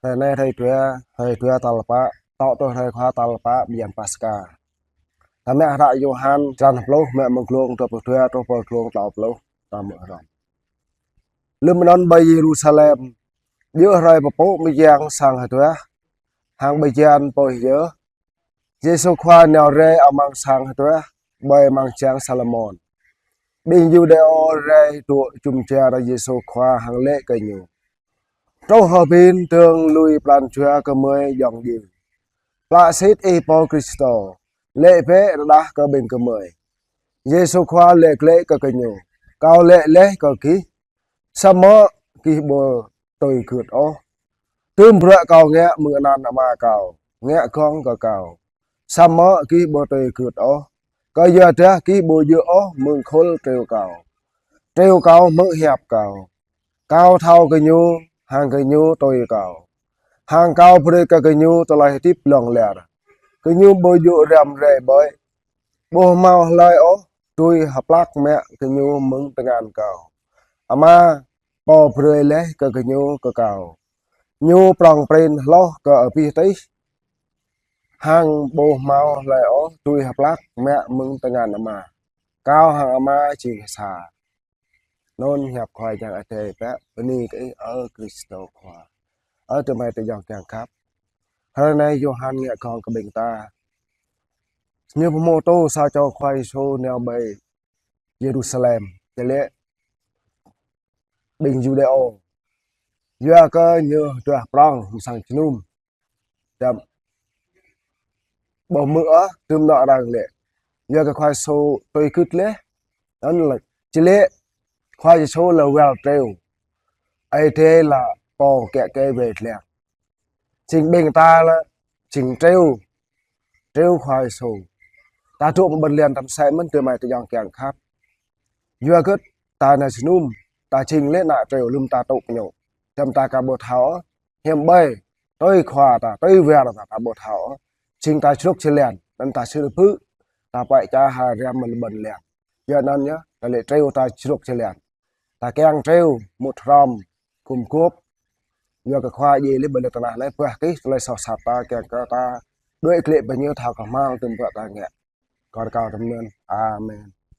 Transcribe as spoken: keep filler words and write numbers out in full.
Hrơi anai hrơi dua, hrơi dua tal pă, tŏ tui hrơi khua tal pă bơyan Paskha. Ta mă hră Yôhan črăn pluh, mă mơ̆ng glông dua pluh dua truh pơ glông klâo pluh, ta mă hrŏm. Lơ̆m anŭn ƀơi Yêrusalem, djơ̆ hrơi pơpŭ mơyang sang hơduah, hăng bơyan pơhiăp, Yêsu Khua nao rai amăng sang hơduah, ƀơi amăng jang Salômôn. Ƀing Yuđêô rai dŏ jum dar Yêsu Khua hăng laĭ kơ Ñu: Truh hơbĭn dơ̆ng lui pran jua gơmơi yŏng djơ̆. Plă sĭt Ih Pô Krist, laĭ bĕ rơđah kơ ƀing gơmơi. Yêsu Khua laĭ glaĭ kơ gơñu: Kâo laĭ laih kơ gih, samơ̆ gih ƀu tui gưt ôh. Tơm bruă Kâo ngă mơ̆ng anăn Ama Kâo, ngă gơ̆ng kơ Kâo, samơ̆ gih ƀu tui gưt ôh, kơ yua dah gih ƀu djơ̆ ôh mơ̆ng khul triu Kâo. Triu Kâo hmư̆ hiăp Kâo. Kâo thâo gơñu, hăng gơñu tui Kâo, hăng Kâo brơi kơ gơñu tơlơi hơdip hlŏng lar. Gơñu ƀu djơ̆ răm rai ƀơi, ƀu hmâo hlơi ôh dưi hơplăk mă gơñu mơ̆ng tơngan Kâo. Ama Pô brơi laih kơ gơñu kơ Kâo. Ñu prŏng prin hloh kơ abih tih, hăng ƀu hmâo hlơi ôh dưi hơplăk mă mơ̆ng tơngan Ama. Kâo hăng Ama jing sa. Anŭn hiăp Khua Yang Adai. Bơni kơ Ih, ơ Krist Khua. Ơ adơi amai ayŏng kiăng khăp, hrơi anai Yôhan ngă gơ̆ng kơ ƀing ta. Ñu pơhmutu sa čô Khua Yêsu nao ƀơi Yêrusalem, čơlĕ ƀing Yuđêô. Yua kơ Ñu hơduah prŏng mơ̆ng sang jơnum. Dăm ƀu hmư̆ ôh tơm nŏ arăng laĭ. Yua kơ Khua Yêsu tui gưt laih. Anŭn lĕ, čơlĕ Khua Yêsu lĕ wăl triu. Ơi Adai lĕ Pô kiă kơ wai lăng. Jing ƀing ta lĕ jing triu, triu Khua Yêsu. Ta dŏ ƀơi ƀơi lŏn tơnah mơ̆n, adơi amai ayŏng kiăng khăp. Yua kơ ta nao jơnum, ta jing lĕ ană triu lơ̆m ta tŭ pơñu. Dăm ta aka ƀu thâo ôh, hiư̆m ƀơi tui khua ta, tui wăl ta, ta ƀu thâo ôh. Jing ta čruk čơlan, anŭn ta sĭt pơpŭ, ta pơčah ha răm mơ̆ng ƀơi lŏn. Yua anŭn yơh, ta lĕ triu ta čruk čơlan. Ta kiăng triu mŭt hrŏm, gum gôp. Yua kơ Khua djai laih ƀơi lŏn tơnah anai, pơhiăp kơ tơlơi soh sat ta, kiăng kơ ta đuaĭ glaĭ ƀơi Ñu thâo kơhma̱l tơm bruă ta ngă. Kâo rơkâo tơm anŭn. Amen.